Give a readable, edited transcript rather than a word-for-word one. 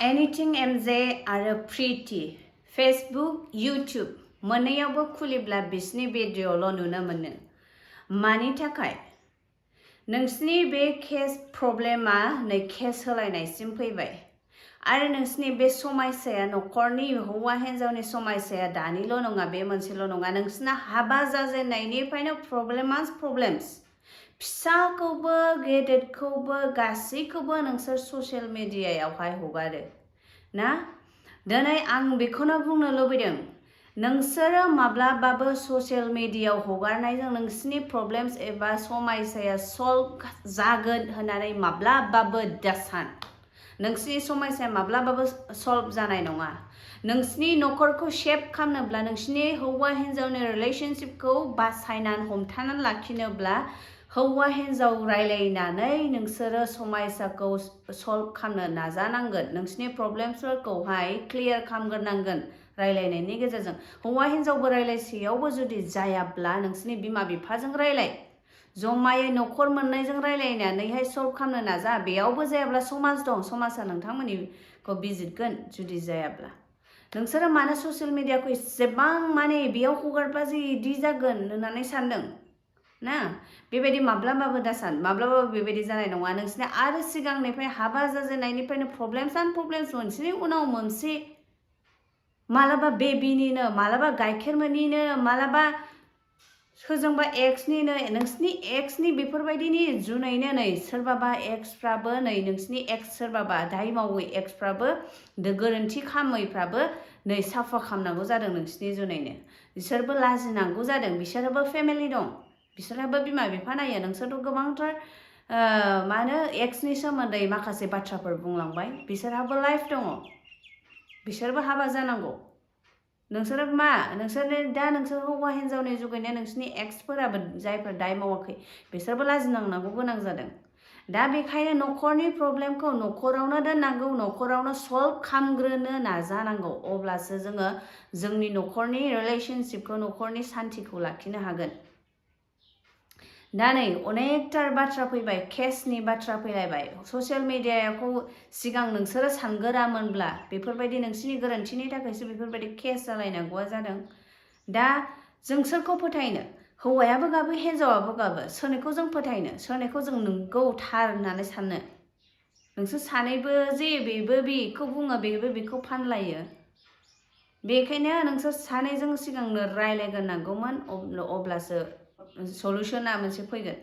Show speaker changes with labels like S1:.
S1: Anything MJ आरो Prity Facebook, YouTube मोननैयावबो खुलिब्ला बिसोरनि भिडिअ'ल' नुनो मोनो। मानि थाखाय? नोंसिनि बे केस प्रब्लेमा नै केस होलायनायसिम फैबाय आरो नोंसिनि बे समस्याया नखरनि हौवा हिन्जावनि समस्याया दानिल' नङा, बे मोनसेल' नङा, नोंसिना हाबा जाजेननायनिफ्रायनो प्रब्लेम्स फिसाखौबो गेदेरखौबो गासैखौबो नोंसोर ससियेल मिडियायावहाय हगारो ना। दिनै आं बेखौनो बुंनो लुबैदों, नोंसोरो माब्लाबाबो ससियेल मिडियायाव हगारनायजों नोंसिनि प्रब्लेम्स एबा समस्याया सल्भ जागोन होननानै माब्लाबाबो दासान। नोंसिनि समस्या माब्लाबाबो सल्भ जानाय नङा। नोंसिनि नखरखौ सेभ खालामनोब्ला, नोंसिनि हौवा हिन्जावनि रिलेशनशिपखौ बासायनानै हमथानानै लाखिनोब्ला हौवा हिन्जाव रायलायनानै नोंसोरो समस्याखौ सल्भ खालामनो नाजानांगोन। नोंसिनि प्रब्लेम्सफोरखौहाय क्लियार खालामग्रोनांगोन रायलायनायनि गेजेरजों। हौवा हिन्जावबो रायलायसेयावबो जुदि जायाब्ला नोंसिनि बिमा बिफाजों रायलाय, जमायै नखर मोननैजों रायलायनानैहाय सल्भ खालामनो नाजा। बेयावबो जायाब्ला समाज दं, समाजा नोंथांमोननिखौ बिजिरगोन। जुदि जायाब्ला नोंसोरो मानो ससियेल मिडियाखौ एसेबां माने बेयाव हगारब्ला जे इदि जागोन होननानै सानदों ना। बेबायदि माब्लाबाबो दासान, माब्लाबाबो बेबायदि जानाय नङा। नोंसिना आरो सिगांनिफ्राय हाबा जाजेननायनिफ्रायनो प्रब्लेम्स मोनसेनि उनाव मोनसे, मालाबा बेबिनिनो, मालाबा गाइखेर मोनिनो, मालाबा सोरजोंबा एक्सनिनो, नोंसिनि एक्सनि बेफोरबायदिनि जुनैनो नै सोरबाबा एक्सफ्राबो नै नोंसिनि एक्स सोरबाबा दाय मावै एक्सफ्राबो गोरोन्थि खालामैफ्राबो नै साफा खालामनांगौ जादों नोंसिनि जुनैनो। बिसोरबो लाजिनांगौ जादों, बिसोरहाबो फेमिलि दं, बिसोरहाबो बिमा बिफा नायो। नोंसोरथ' गोबांथार मानो एक्सनि सोमोन्दै माखासे बाथ्राफोर बुंलांबाय, बिसोरहाबो लाइफ दङ, बिसोरबो हाबा जानांगौ। नोंसोरो मा, नोंसोरनो दा नोंसोर हौवा हिन्जावनि जुगैनो नोंसिनि एक्सफोराबो जायफोर दाय मावाखै बिसोरबो लाजिनांनांगौ गोनां जादों। दा बेखायनो नखरनि प्रब्लेमखौ नखरावनो दोननांगौ, नखरावनो सल्भ खालामग्रोनो नाजानांगौ। अब्लासो जोङो जोंनि नखरनि रिलेशनशिपखौ, नखरनि सान्थिखौ लाखिनो हागोन। दा नै अनेकथार बाथ्रा फैबाय, केसनि बाथ्रा फैलायबाय। ससियेल मिडियाखौ सिगां नोंसोरो सानगोरामोनब्ला बेफोरबायदि नोंसिनि गोरोन्थिनि थाखायसो बेफोरबायदि केस जालायनांगौआ जादों। दा जों सोरखौ फोथायनो? हौवायाबो गाबो, हिन्जावाबो गाबो। सोरनिखौ जों फोथायनो? सोरनिखौ जों नंगौ थार होननानै साननो? नोंसोर सानैबो जे बेबो बेखौ बुङो, बेबो बेखौ फानलायो। बेखायनो नोंसोर सानैजों सिगांनो रायलायग्रोनांगौमोन, अब्लासो सल्युशना मोनसे फैगोन।